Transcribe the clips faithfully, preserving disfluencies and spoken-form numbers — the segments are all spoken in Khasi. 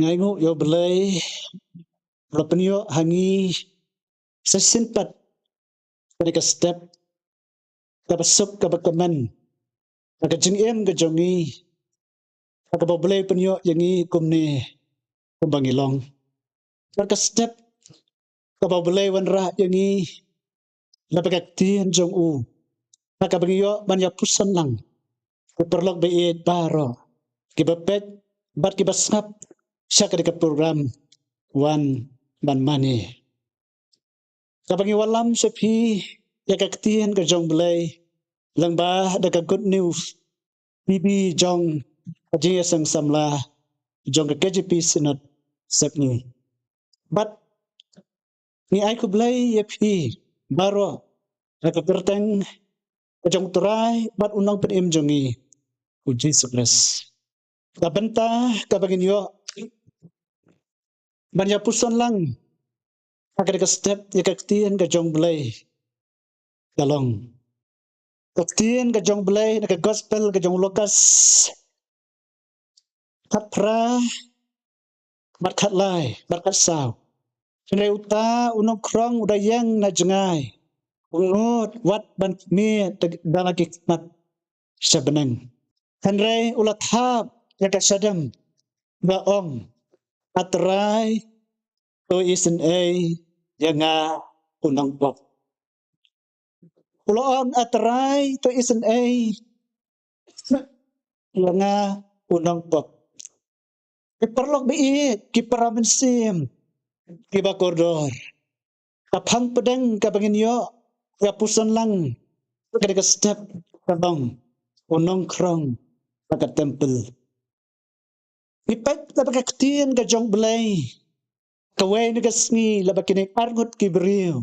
Nga ainguh ïa U Blei ba u la pynïoh ha ngi sa shisien pat ka dei ka step kaba suk kaba kmen ha ka jingim ka jong ngi, ha kaba U Blei u pynïoh ïa ngi kumne kumba ngi long. Bad ka step kaba U Blei u wanrah ïa ngi lyngba ka ktien jong u, ha kaba ngi ïoh ban ïa puson lang. Ki paralok ba ïeit baroh kiba peit bad kiba sngap sha ka dei ka program Wan Ban Mane, kaba ngi wallam sha phi ïa ka ktien ka jong U Blei lyngba da ka Good News TV jong ka jingïaseng samla jong ka K J P Synod Sepngi. Bad ngi ai khublei ïa phi baroh ha ka kyrteng ka jong U Trai bad U Nongpynim jong ngi, U Jisu Khrist. Ka bynta kaba ngin ïoh ban ïa puson lang ha ka dei ka step ïa ka ktien ka jong U Blei ka long ka ktien ka jong U Blei na ka gospel ka jong u Lukas khatphra, bad khatlai bad khatsaw. Hynrei uta u nongkhrong u da ïeng na jngai, u nud wat ban khmih da la ki khmat sha bneng. Hynrei u la thap ïa ka shadem, u la ong, A Trai, to isynei ïa nga u nongpop. U la ong, A Trai, to isynei ïa nga u nongpop. Ki paralok ba ïeit, ki para mynsiem kiba kordor, ka phang pdeng kaba ngin ïoh ïa puson lang ha ka dei ka step ka long u nongkhrong ha ka templ. Ngi peit lyngba ka ktien ka jong U Blei, kawei na ka sngi lyngba kine arngut ki briew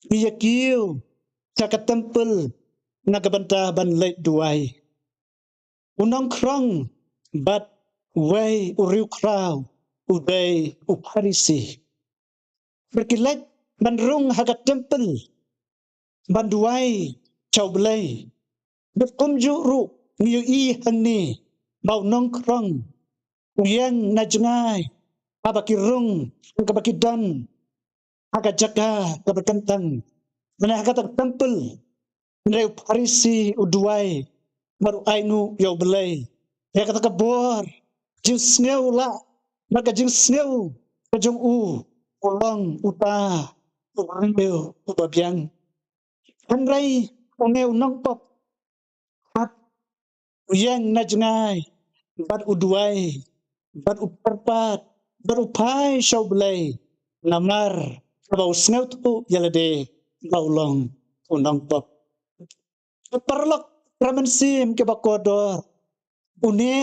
ngi ïa kiew sha ka templ na ka bynta ban leit duwai. U nongkhrong bad uwei u riewkhraw u dei u Pharisi. Bad ki leit ban rung ha ka templ ban duwai sha U Blei. Bad kumjuh ruh ngi ïohi hangne ba u nongkhrong u ïeng na jngai haba ki rung, haba ki don ha ka jaka kaba kyntang, mane ha kata ka templ. Hynrei u Pharisi u duwai bad u ainguh ïa U Blei ïa kata ka bor jingsngew lah, bad ka jingsngew ka jong u, u long uta u briew uba biang. Hynrei une u nongpop, u ïeng na jngai bad u duwai bad u kyrpad bad u phai sha U Blei, namar kaba u sngewthuh ïa lade ba u long u nongpop. Ki paralok, para mynsiem kiba kordor, une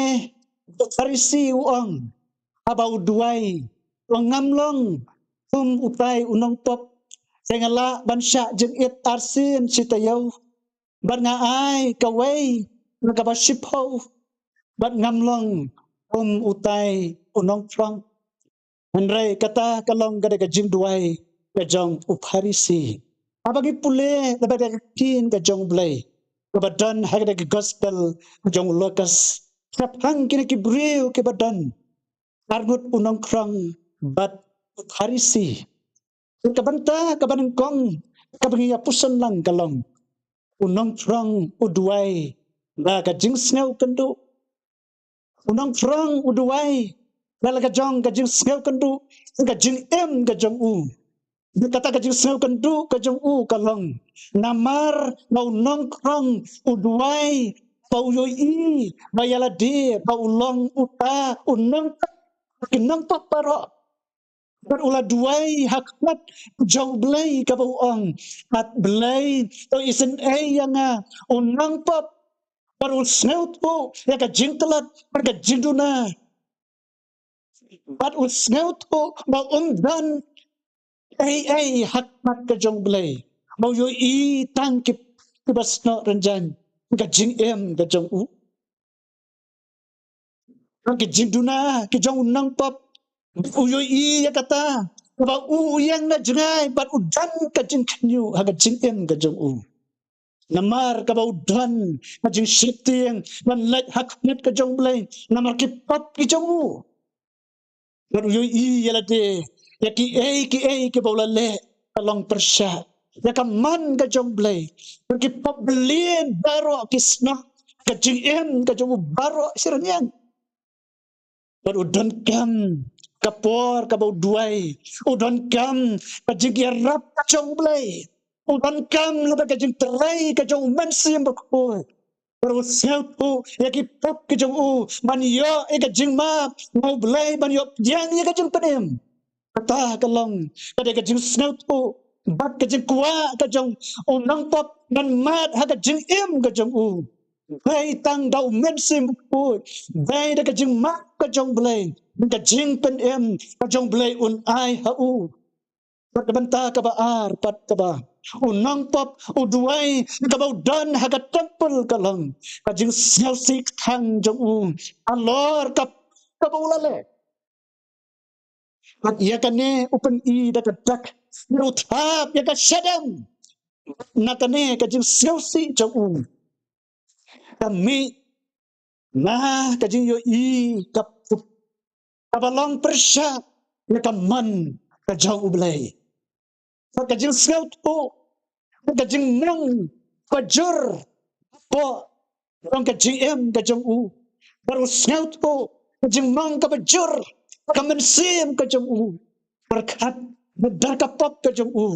u Pharisi u ong, haba u duwai, u ong, ngam long kum utai u nongpop. Te nga lah ban shah jingit arsien shi taïew, bad nga ai kawei na kaba shiphew, bad ngam long kum utai u nongkhrong. Hynrei kata ka long ka dei ka jingduwai ka jong u Pharisi. Haba ngi pule lyngba ka ktien ka jong U Blei kaba don ha ka dei ka gospel ka jong u Lukas, shaphang kine ki briew kiba don, arngut u nongkhrong bad u Pharisi. Ka bynta kaba nyngkong kaba ngi ïa puson lang ka long, u nongkhrong u duwai da ka jingsngew kynduh. U nongkhrong u duwai da la ka jong ka jingsngew kynduh, ka jingim ka jong u. Kata ka jingsngew kynduh ka jong u ka long, namar ba u nongkhrong u duwai ba u ïohi ba ïa lade ba u long uta u nongpop, ki nongpop baroh. Bad u la duwai ha khmat jong U Blei kaba u ong, A Blei, to isynei ïa nga u nongpop. Bad u sngewthuh ïa ka jingtlot bad ka jingduna. Bad u sngewthuh ba um don ei ei ha khmat ka jong U Blei, ba u ïohi tang ki, kiba snoh rynjang ka jingim ka jong u. Ka jingduna ka jong u nongpop, u ïohi ïa kata, ba u, u ïeng na jngai bad u don ka jingkhynñiuh ha ka jingim ka jong u. Namar kaba u don ka jingsheptieng ban leit ha khmat ka jong U Blei namar ki pop ki jong u. Bad u ïohi ïa lade, ïa kiei kiei kiba u la leh ka long pyrshah ïa ka mon ka jong U Blei. Bad ki pop byllieng baroh ki snoh ka jingim ka jong u baroh shi rynïeng. Bad u donkam ka por kaba u duwai, u donkam ka jingïarap ka jong U Blei, u donkam lada ka jingtrei ka jong U Mynsiem Bakhuid. Bad u sngewthuh ïa ki pop ki jong u, ban ïoh ïa ka jingmap na U Blei, ban ïoh pdiang ïa ka jingpynim. Kata ka long ka dei ka jingsngewthuh bad ka jingkwah ka jong u nongpop ban mad ha ka jingim ka jong u. Dei tang da U Mynsiem Bakhuid, dei da ka jingmap ka jong U Blei, ka jingpynim ka jong U Blei un ai ha u. Bad ka bynta kaba ar pat kaba u nongpop u duwai kaba u don ha ka templ ka long ka jingsngewsih kthang jong u halor ka, kaba u la leh. Bad ïa kane u pyni da ka dak, u thap ïa ka shadem na kane ka jingsngewsih jong u. Ka mih na ka jingïohi ka, kaba long pyrshah ïa ka mon ka jong U Blei. Bad ka jingsngewthuh, ka jingmong kaba jur hapoh jong ka jingim ka jong u. Bad u sngewthuh ka jingmong kaba jur ka mynsiem ka jong u. Pyrkhat ba da ka pop ka jong u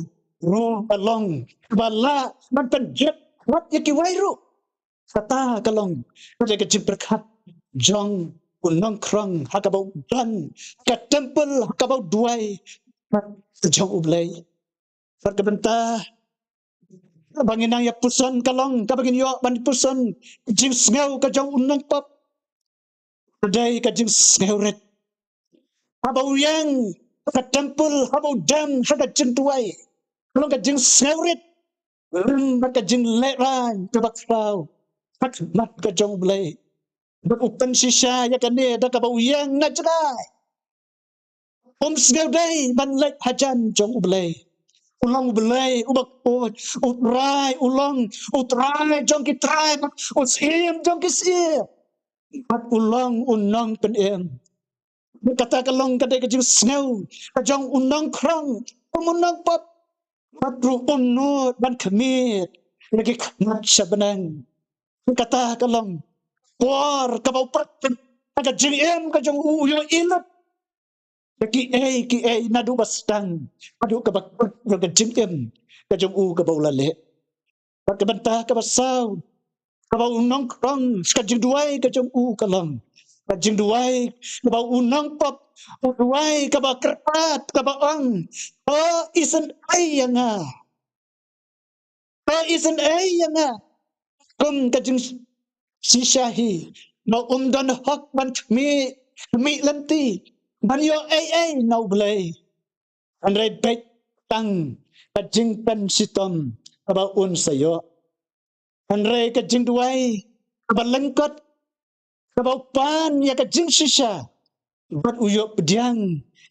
ruh ka long kaba lah ban pynjot wat ïa kiwei ruh. Kata ka long ka dei ka jingpyrkhat jong u nongkhrong ha kaba u don ha ka templ, ha kaba u duwai ka jong U Blei. Bad ka bynta kaba ngin nang ïa puson ka long kaba ngin ïoh ban puson ka jingsngew ka jong u nongpop. Ka dei ka jingsngewrit haba u ïeng ha ka templ, haba u dem ha ka jingduwai. Ka long ka jingsngewrit lem bad ka jinglehrain kaba khraw ha khmat ka jong U Blei. Bad u pynshisha ïa kane da kaba u ïeng na jngai. Um sngew dei ban leit hajan jong U Blei. U long U Blei uba khuid, U Trai u long U Trai jong ki trai, U Syiem jong ki syiem. Bad u long u nongpynim. Kata ka long ka dei ka jingsngew ka jong u nongkhrong, um u nongpop. Bad ruh um nud ban khmih ïa ki khmat sha bneng. Kata ka long por kaba u pyrkhat ha ka jingim ka jong u, u ïohi lut ïa kiei kiei naduh ba sdang haduh kaba kut ïa ka jingim ka jong u kaba u la leh. Bad ka bynta kaba saw kaba u nongkhrong, ka jingduwai ka jong u ka long, ka jingduwai kaba u nongpop u duwai kaba kyrpad kaba ong, to isynei ïa nga. To isynei ïa nga kum ka jingshisha hi, ba um don hok ban khmih, khmih lynti ban ïoh ei ei na U Blei. Hynrei beit tang ka jingpynshitom kaba un sa ïoh. Hynrei ka jingduwai kaba lyngkot kaba u pan ïa ka jingshisha bad u ïoh pdiang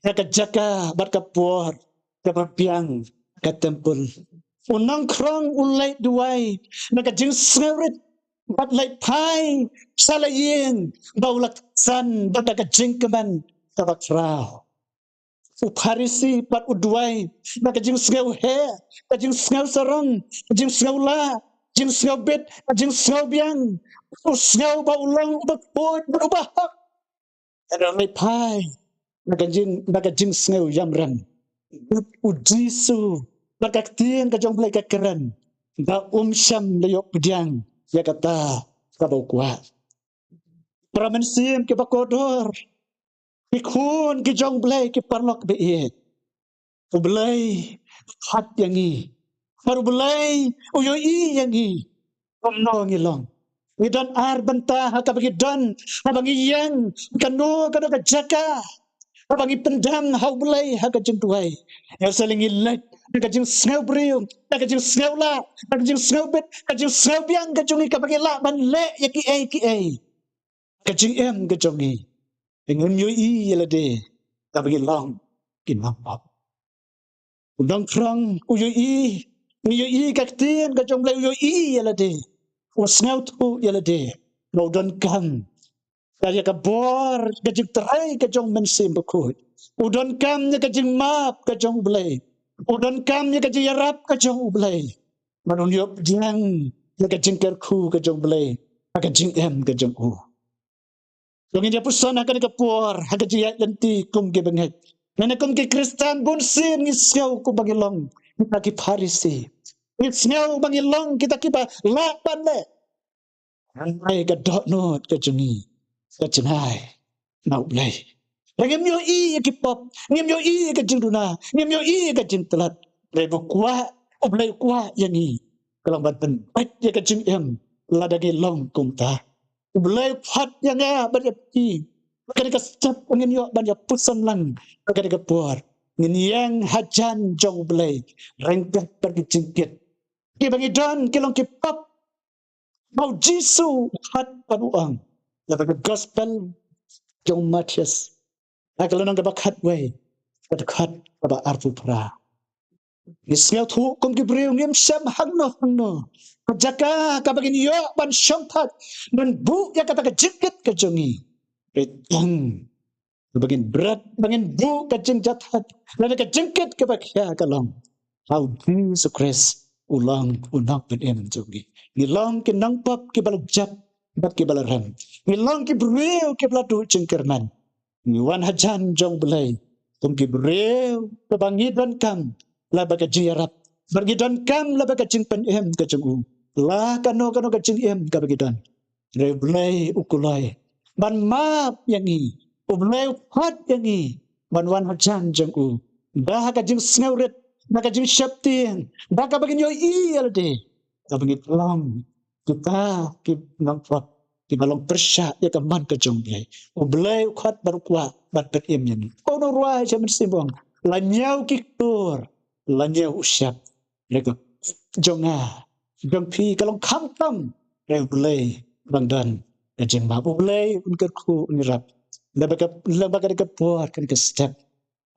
ïa ka jaka bad ka por kaba biang, ka templ. U nongkhrong u leit duwai na ka jingsngewrit bad leit phai sha la ïing ba u la ksan bad da ka jingkmen kaba khraw. U Pharisi pat u duwai na ka jingsngew heh, ka jingsngew sarong, ka jingsngew lah, jingsngew bit, ka jingsngew biang. U sngew ba u long uba khuid bad uba hok. Hynrei u leit phai na ka jing, na ka jingsngew ïamrem. U Jisu bad ka ktien ka jong U Blei ka kren ba um shym la ïoh pdiang ïa kata kaba u kwah. Para mynsiem kiba kordor, ki khun ki jong U Blei, ki paralok ba ïeit, U Blei u khot ïa ngi. Bad U Blei u ïohi ïa ngi kumno ngi long. Ngi don ar bynta ha kaba ngi don, haba ngi ïeng kano kano ka jaka, haba ngi pyndem ha U Blei ha ka jingduwai. Ïa, sa lei ngi leit na ka jingsngew briew, na ka jingsngew lah, na ka jingsngew bit, ka jingsngew biang ka jong ngi kaba ngi lah ban leh ïa kiei kiei. Ka jingim ka jong ngi, ngim ïohi ïa lade kaba ngi long ki nongpop. U nongkhrong u ïohi, ngi ïohi ka ktien ka jong U Blei, u ïohi ïa lade, u sngewthuh ïa lade ba u donkam Ka ïa ka bor ka jingtrei ka jong Mynsiem Bakhuid. U donkam ïa ka jingmap ka jong U Blei. U donkam ïa ka jingïarap ka jong U Blei. Bad un ïoh pdiang ïa ka jingkyrkhu ka jong U Blei ha ka jingim ka jong u. To ngin ïa puson ha kane ka por ha ka jingïaid lynti kum ki bangeit. Nane kum ki Khristan bun sien ngi sngew kumba ngi long kita ki Pharisi. Ngi sngew ba ngi long kita kiba lah ban leh. Hynrei ka dohnud ka jong ngi ka jngai na U Blei. Ba ngim ïohi ïa ki pop, ngim ïohi ïa ka jingduna, ngim ïohi ïa ka jingtlot. Hynrei ba u kwah, U Blei u kwah ïa ngi. Ka long ban pynbeit ïa ka jingim lada ngi long kumta. U Blei u khot ïa nga bad ïa phi. Ba kane ka step ba ngin ïoh ban ïa puson lang ba kane ka por ngin ïeng hajan jong U Blei ryngkat bad ki jingkit. Kiba ngi don ki long ki pop. Ba U Jisu u khot ban u ong. Lada ka gospel jong Mathaios ha ka lynnong kaba khatwei, ka dkhot kaba arphew phra. Ngi sngewthuh kum ki briew ngim shem hangno hangno ka jaka kaba ngin ïoh ban shongthait ban buh ïa kata ka jingkit ka jong ngi. Hynrei tang ba ngin bret, ba ngin buh ka jingjahthait lane ka jingkit kaba khia ka long ha U Jisu Khrist u long u nongpynim jong ngi. Ngi long ki nongpop kiba la jop bad kiba la rem. Ngi long ki briew kiba la duh jingkyrmen. Ngi wan hajan jong U Blei kum ki briew kiba ngi donkam la bad ka jingïarap, bad ngi donkam la bad ka jingpynim ka jong u. La kano kano ka jingim kaba ngi don, hynrei U Blei u kloi ban map ïa ngi. U Blei u khot ïa ngi ban wan hajan jong u da ha ka jingsngewrit, da ka jingsheptieng, da kaba ngin ïohi ïa lade kaba ngi long kita ki nongpop kiba long pyrshah ïa ka mon ka jong U Blei. U Blei u khot bad u kwah ban pynim ïa ngi. Ko nong rwai sha Mynsiem Bakhuid, la ñiew ki ktur, la ñiew u shep. Hynrei ka jong nga, jong phi ka long khamtam. Hynrei U Blei u dang don ka jingmap. U Blei un kyrkhu, un ïarap. Lada ka, lada ka dei ka por, kane ka step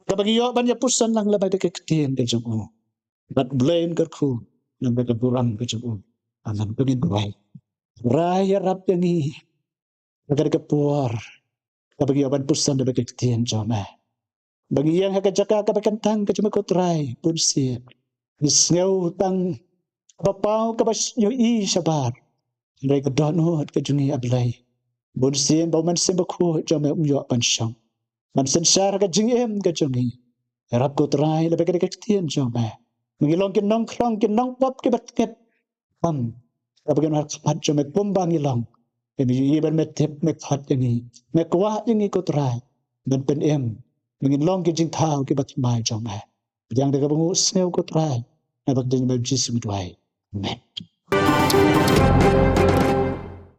kaba ngi ïoh ban ïa puson lang lada ka ktien ka jong u. Bad U Blei un kyrkhu, lada ka burom ka jong u. Amen. To ngin duwai. Trai ïarap ïa ngi ha kane ka por kaba ngi ïoh ban puson da ka ktien jong me. Ba ngi ïeng ha ka jaka kaba kyntang ka jong me ko Trai, bun sien ngi sngew tang kaba paw kaba ïohi shabar. Hynrei ka dohnud ka jong ngi A Blei, bun sien ba U Mynsiem Bakhuid jong me um ïoh ban shong ban synshar ha ka jingim ka jong ngi. Ïarap ko Trai lada ka dei ka ktien jong me. Ba ngi long ki nongkhrong ki nongpop kiba tngit. Kam, kaba ngi wan ha khmat jong me kumba ngi long. Ngi ïohi ba me tip, me khot ïa ngi, me kwah ïa ngi ko Trai ban pynim, ba ngin long ki jingthaw kiba thymmai jong me. Pdiang da kaba nguh sngew ko Trai. Ha ka kyrteng jong me U Jisu ngi duwai. Amen.